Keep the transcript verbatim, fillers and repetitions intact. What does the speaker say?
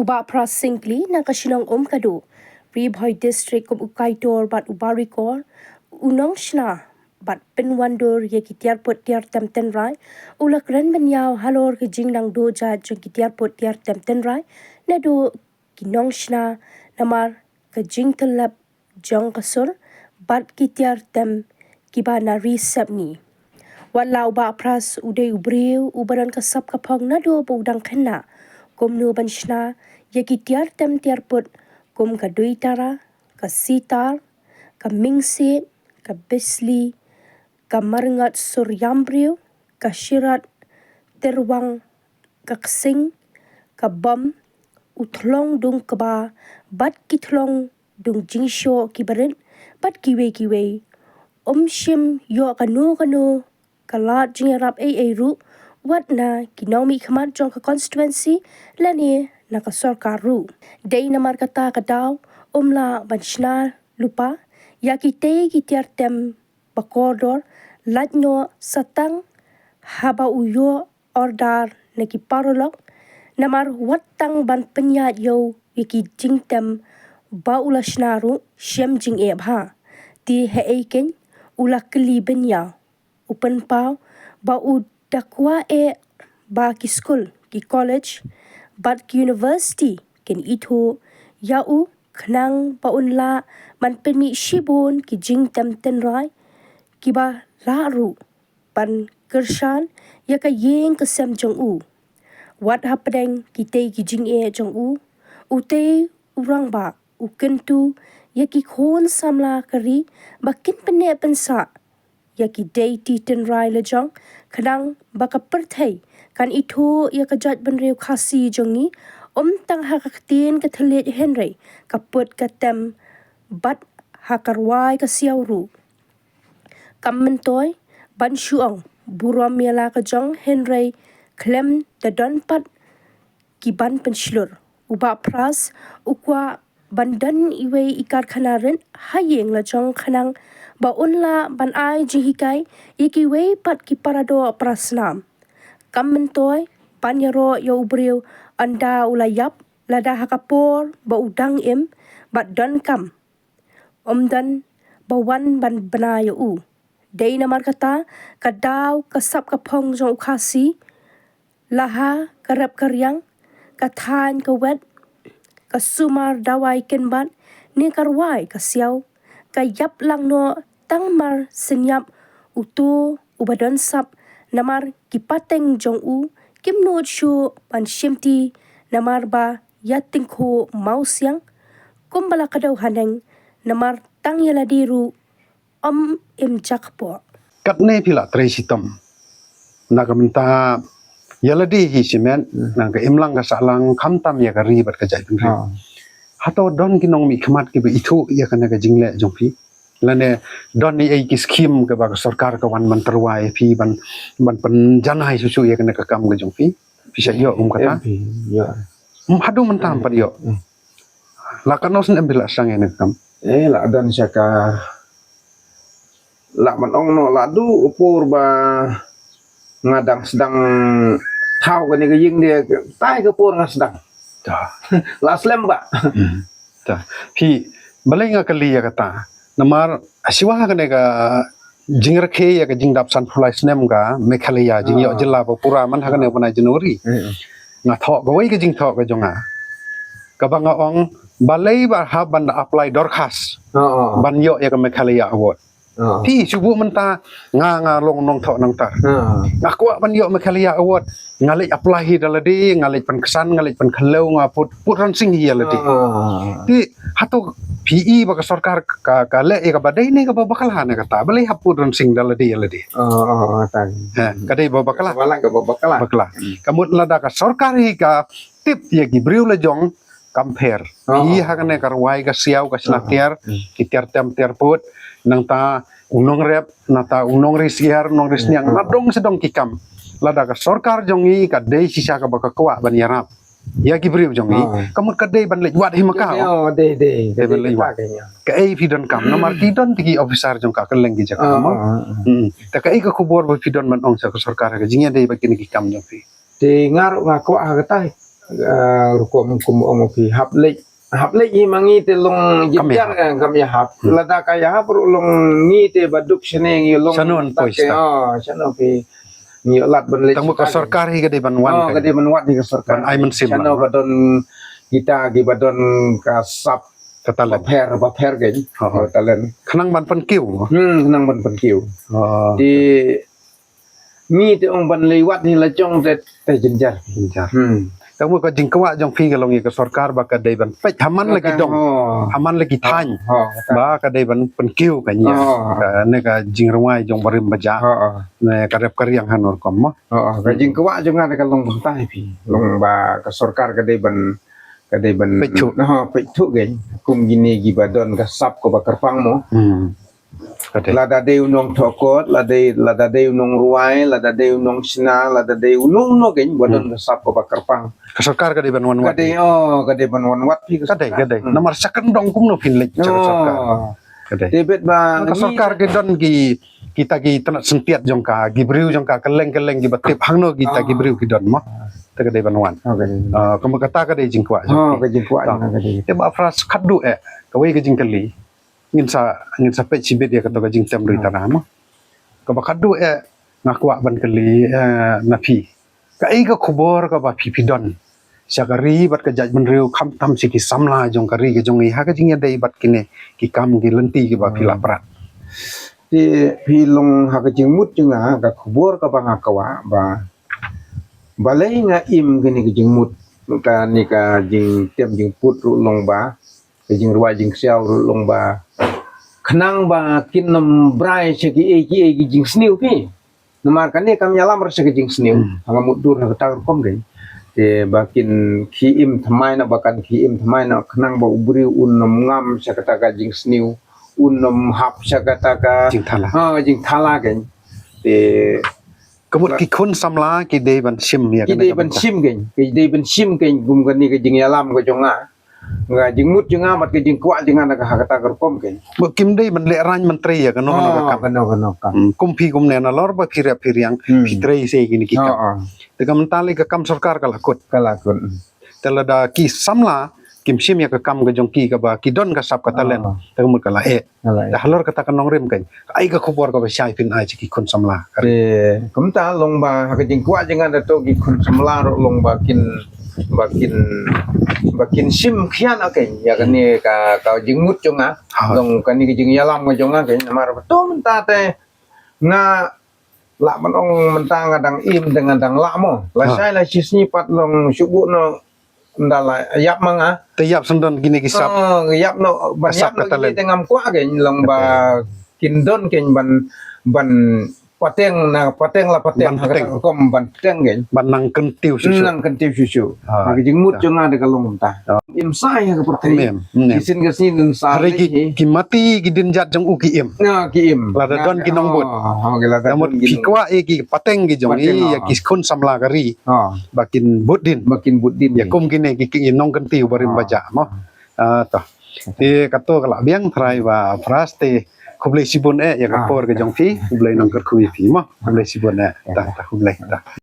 Bah Pras Syngkli na ka shnong Umkadu, Ri Bhoi District kum u kaitor bad u barikor, u nongshna bad pynwandur ïa ki tiar pud tiar tem tynrai, u la kren bynñiaw halor ka jingnang dohjait jong ki tiar pud tiar tem tynrai naduh ki nongshna namar ka jingtyllep jong ka sur bad ki tiar tem kiba na ri sepngi. Wat la u Bah Pras u dei u briew uba don ka sap ka phong naduh ba u dang khynnah kumno ban shna ïa ki tiar tem tiar pud kum ka duitara, ka sitar, ka mingsiej, ka bisli, ka marngat sur ïam briew, ka shirat, tyrwang, ka ksing, ka bom, u thlong dung kba bad ki thlong dung jingshoh kiba rit bad kiwei kiwei. Um shym ïoh kano kano ka lad jingïarap ei ei ruh wat na ki nongmihkhmat jong ka constituency lane na ka sorkar ruh. Dei namar kata ka daw um lah ban shna lypa ïa kitei ki tiar tem ba kordor, lait noh sa tang haba u ïoh order na ki paralok, namar wat tang ban pynïaid ïa u ïa ki jingtem ba u la shna ruh shem jingeh bha. Te haei keiñ u la kylli bynñiaw, u pynpaw ba u da kwah eh ba ki skul, ki college bad ki university kin ithuh ïa u khnang ba un lah ban pynmih shibun ki jingtem tynrai kiba lah ruh ban kyrshan ïa ka ïing ka sem jong u. Wat hapdeng kitei ki jingeh jong u, utei u rangbah u kyntu ïa ki khun samla ka ri ba kin pynneh pynsah ïa ki dei ti tynrai la jong khnang ba ka pyrthei kan ithuh ïa ka jaitbynriew Khasi jong ngi, um tang ha ka ktien ka thylliej hynrei ka pud ka tem bad ha ka rwai ka siaw ruh. Kam myntoi ban shu ong burom ïa la ka jong hynrei khlem da don pat ki ban pynshlur. U Bah Pras u kwah ban don iwei i karkhana rit ha ïing la jong khnang ba un lah ban ai jinghikai ïa kiwei pat ki paradoh parasnam. Kam myntoi ban ïaroh ïa u briew ynda u la ïap lada ha ka por ba u dang im bad donkam um don ba wan ban bna ïa u. Dei namar kata ka daw ka sap ka phong jong u Khasi, la ha ka rep ka riang, ka thaiñ ka wet, ka sumar dawai kynbat ne ka rwai ka siaw, ka ïap lang noh tang mar synñiap uto uba don sap namar ki pateng jong u kim nud shuh ban shimti namar ba ïa tyngkhuh mawsiang kumba la kdew haneng namar tang ïa lade ruh um im jakpoh. Katne phi la trei shitom na ka bynta ïa lade hi shimet, na ka imlang ka sahlang khamtam ïa ka ri bad ka jaitbynriew. Hato don ki nongmihkhmat kiba ithuh ïa kane ka jingleh jong phi? Lane don ei ei ki skim kaba ka sorkar ka wan ban tyrwa ïa phi ban, ban pynjanai shuh shuh ïa kane ka kam ka jong phi? Phi sa ïoh kum kata? Em phi, ïoh. Ym haduh mynta ym pat ïoh. La katno snem phi la sdang ïa kane ka kam? Eh, la don sha ka, la man ong noh, la duh ka por ba nga dang sdang thaw kane ka ïing de, tai ka por nga sdang. La slem ba. Phi, balei nga kylli ïa kata? Namar shuwa kane ka jingrakhe ïa ka jingdap sanphew lai snem ka Meghalaya, jingïoh jylla ba pura man ha kane u bnai January, nga thoh kawei ka jingthoh ka jong nga kaba nga ong, balei ba hap ban apply dorkhas ban ïoh ïa ka Meghalaya Award. Phi, shu buh mynta nga, nga long nongthoh nangta. Nga kwah ban ïoh Meghalaya Award. Nga leit apply hi da lade, nga leit pynksan, nga leit pynkhynlew, nga put, put ransing hi ïa lade. Phi, hato phi i ba ka sorkar ka, ka leh ïa kaba dei ne kaba bakla ne kata? Balei hap put ransing da lade ïa lade? Ka dei ba bakla. Bakla. Ka mut lada ka sorkar hi ka tip ïa ki briew la jong, kam pher. Phi ha kane ka rwai ka siaw, ka shna tiar, ki tiar tem tiar pud, nangta u nongrep, nangta u nongri syiar, nongri sniang, na dong sdong ki kam. Lada ka sorkar jong ngi ka dei shisha kaba ka kwah ban ïarap ïa ki briew jong ngi, ka mut ka dei ban leit wad hi ma ka. Dei ban leit wad. Kaei phi donkam? Namar ki don te ki officer jong ka kylleng ki jaka mo. Te kaei ka khubor ba phi don ban ong sha ka sorkar ha ka jingïadei bad kine ki kam jong phi? Te nga ruh nga kwah ha kata. Ah, rukom kum ong phi hap leit, hap leit hi ma ngi te long jynjar, eh, kam ïahap. Lada ka ïahap ruh long ngi te ba duk shane ngi long. Shano yn poi stad? Oh, shano phi ngi lad ban leit. Tang ba ka sorkar hi ka dei ban wan, oh, ka dei ban wan hi ka sorkar. Ban ai mynsiem shano ba don kita ki ba don ka sap ka talent. Ba pher, ba pher ka, oh, ka talent. Khnang ban pynkiew. Hmm, khnang ban pynkiew. Oh. Te ngi te ong ban leit wad hi la jong te, te jynjar. Jynjar. Hmm. Tang ba ka jingkwah jong phi ka long ïa ka sorkar ba ka dei ban peit ha man la ki dong. Oh. Ha man la ki thaiñ. Oh, oh, ba ka dei ban pynkiew ka nia. Oh. Ka ne ka jingrwai jong barim bajah. Oh, oh. Ne ka rep ka riang ha nor kom mo. Oh, oh. Ka jingkwah jong nga ka long kumta hi phi. Long ba ka sorkar ka dei ban, ka dei ban peit thuh. Oh, peit thuh ka. Kum kine ki ba don ka sap ka ba kyrpang mo. Hmm. Ka dei. Lada dei u nongthoh kot, lada dei, lada dei u nongrwai, lada dei u nongshna, lada dei uno uno ka ba don ka sap ka ba kyrpang. Ka sorkar ka dei ban wan wad. Ka dei, oh, ka dei ban wan wad phi ka sorkar. Ka dei, ka dei. Hmm. Namar sa kyndong kumno phin leit sha ka sorkar. Oh. Ka dei. Te bad ba ka sorkar ka don ki, kita ki tnat sentiat jong ka, ki briew jong ka, kylleng kylleng ki ba tip hangno kita ki briew ki don mo. Te ka dei ban wan. Oh, ka dei. Ah, kumba kata ka dei jingkwah jong phi. Oh, ka jingkwah jong ka dei. Te Bah Fras, khatduh eh, kawei ka jingkylli. Ngin sa, ngin sa peit shibit ïa kato ka jingtem ri tara mo. Kaba khatduh eh nga kwah ban kylli, eh, na phi. Kaei ka khubor kaba phi phi don sha ka ri bad ka jaitbynriew khamtam sha ki samla jong ka ri ka jong ngi ha ka jingïadei bad kine ki kam ki lynti kiba phi la prat. Te phi long ha ka jingmut jong nga ka khubor kaba nga kwah ba balei nga im kane ka jingmut, kane ka jingtem jingput ruh long ba ka jingrwai jingksiaw ruh long ba khnang ba kin nym brai sha kiei kiei ki jingsniew phi. Namar kane kam ïalam ruh sha ka jingsniew. Hmm. Ha nga mutdur ha kata ka rukom kein. Te ba kin khie im thymmai noh, ba kan khie im thymmai noh khnang ba u briew un nym ngam sha kata ka jingsniew, un nym hap sha kata ka jingthala. Ha, jingthala kein. Te ka mut ki khun samla ki dei ban shim ïa kane ka bynta. Ki dei ban shim kein, ki dei ban shim kein kum kane ka jingïalam ka jong nga. Nga jingmut jong nga bad ka jingkwah jong nga na ka ha kata ka rukom kein. Ba kim dei ban lehraiñ ban trei ïa kano kano ka kam. Kano kano kam. Hmm, kum phi kumne nalor ba phi rep phi riang, hmm, phi trei sa ïa kine ki kam. Oh, oh. Te ka mynta lei ka kam sorkar ka la kut. Ka la kut. Hmm. Te lada ki samla kim shim ïa ka kam ka jong ki kaba ki don ka sap ka talent. Oh. Te ka mut ka la eh. Te halor kata ka nongrim kein, kaei ka khubor kaba shai phin ai sha ki khun samla? Te kumta long ba ha ka jingkwah jong nga da to ki khun samla ruh long ba kin, ba kin, ba kin shim khia noh kein ïa kane ka, ka jingmut jong nga. Ha. Long kane ka jingïalam ka jong nga kein namar ba to mynta te nga lah ban ong mynta nga dang im, dang, nga dang lah mo. Lashai la shisngi pat long shu buh noh ynda la ïap ma nga. Te ïap sngewdon kine ki sap. Oh, ïap noh, ban ïap noh kine te ngam kwah kein long ba kin don kein ban, ban pateng na, pateng la pateng ha kata ka rukom ban pateng kein. Ban nang kyntiew shuh shuh. Nang kyntiew shuh shuh. Ha. Ha ka jingmut jong nga da ka long mynta. Im sa ïa ka pyrthei. Im, im. Ki sien ka sngi nym sa. Hynrei ki, ki mati ki dienjat jong u ki im. Na, ki im. Lada don ki nongbud. Oh, oh, lada don ki nongbud. Ka mut phi kwah ïa ki pateng ki jong ngi, ïa ki khun samla ka ri. Oh. Ba kin bud dien. Ba kin bud dien. Ïa kum kine ki, ki nongkyntiew barim bajah mo. Ah, to. Te kato ka la biang trai Bah Fras te khublei shibun eh ïa ka por ka jong phi, khublei nongkyrkhu ïa phi mo. Khublei shibun eh. Ta, ta, khublei. Ta.